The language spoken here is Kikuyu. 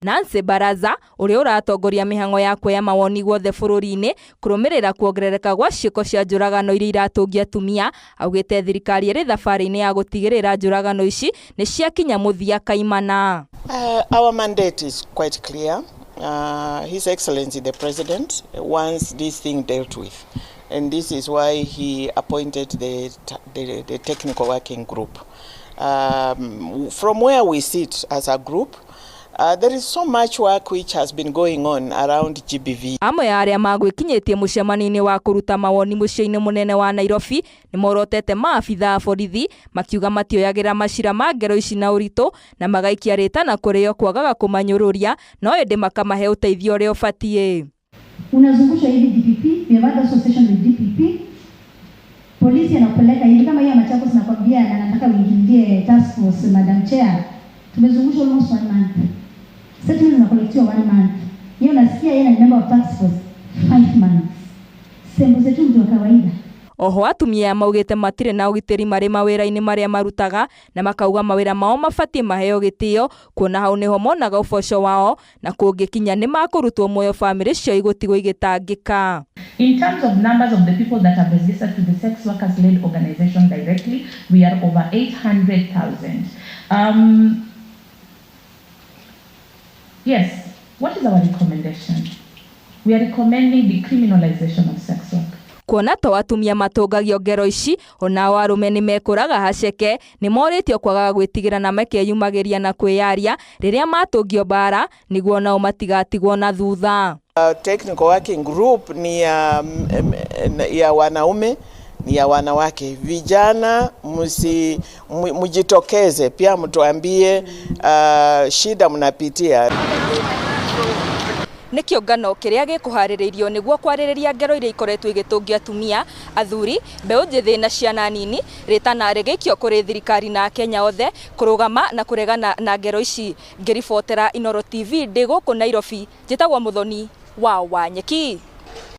Nancy Baraza ũrĩa ũratongoria mĩhang'o ya kuoya mawoni guothe bũrũri-inĩ kũrũmĩrĩra kuongerereka gwa ciĩko cia njũragano iria iratũngia atumia, augĩte thirikari ĩrĩ thabarĩ-inĩ ya gũtigĩrĩra njũragano ici nĩ ciakinya mũthia kaimana. Our mandate is quite clear. His Excellency the President wants this thing dealt with, and this is why he appointed the technical working group. From where we sit as a group, there is so much work which has been going on around GBV. Amwe a arĩa magwĩkinyĩtie mũcemanio-inĩ wa kũruta mawoni mũciĩ-inĩ mũnene wa Nairobi nĩ morotete maabitha a borithi, makiuga matioyagĩra macira ma ngero ici na ũritũ na magaikia rĩtana kũrĩ o kwagaga kũmanyũrũria, no ĩndĩ makamahe ũteithio ũrĩa ũbatiĩ. Unazungusha hivi DPP, we have had association with DPP. Polisi anakupeleka hivi kama hiyo ya Machakos, nakwambia, na nataka uingilie task force, Madam Chair. Tumezungusha almost one month. Statement zinacollectiwa one month. Yeye unasikia yeye ni member of task force 5 months. Sembuse tu mtu wa kawaida. Oho atumia maugĩte matirĩ na ũgitĩri marĩ mawĩra-inĩ marĩa marutaga, na makauga mawĩra mao mabatiĩ maheo gĩtĩo, kuona hau nĩho monaga ũboco wao, na kũngĩkinya nĩ makũrutwo muoyo, bamĩrĩ cio igũtigwo igĩtangĩka. In terms of numbers of the people that have registered to the sex workers led organization directly, we are over 800,000. Yes, what is our recommendation? We are recommending decriminalization of sex work. Kuona to atumia matũngagio ngero ici, onao arũme nĩ mekũraga haceke, nĩ morĩtio kwagaga gwĩtigĩra na makeyumagĩria na kwĩyaria rĩrĩa matũngio mbara, nĩguo nao matigatigwo na thutha. Technical working group ni ya wanaume, ni ya wanawake. Vijana msi mjitokeze pia mtuambie shida mnapitia. Nĩ kĩũngano kĩrĩa gĩkũharĩrĩirio nĩguo kwarĩrĩria ngero iria ikoretwo igĩtũngio atumia, athuri, mbeũ njĩthĩ na ciana nini, rĩtana rĩgĩikio kũrĩ thirikari na Akenya othe kũrũgama na kũregana na ngero ici. Ngĩribotera Inooro TV ndĩ gũkũ Nairobi, njĩtagwo Mũthoni wa Wanyeki.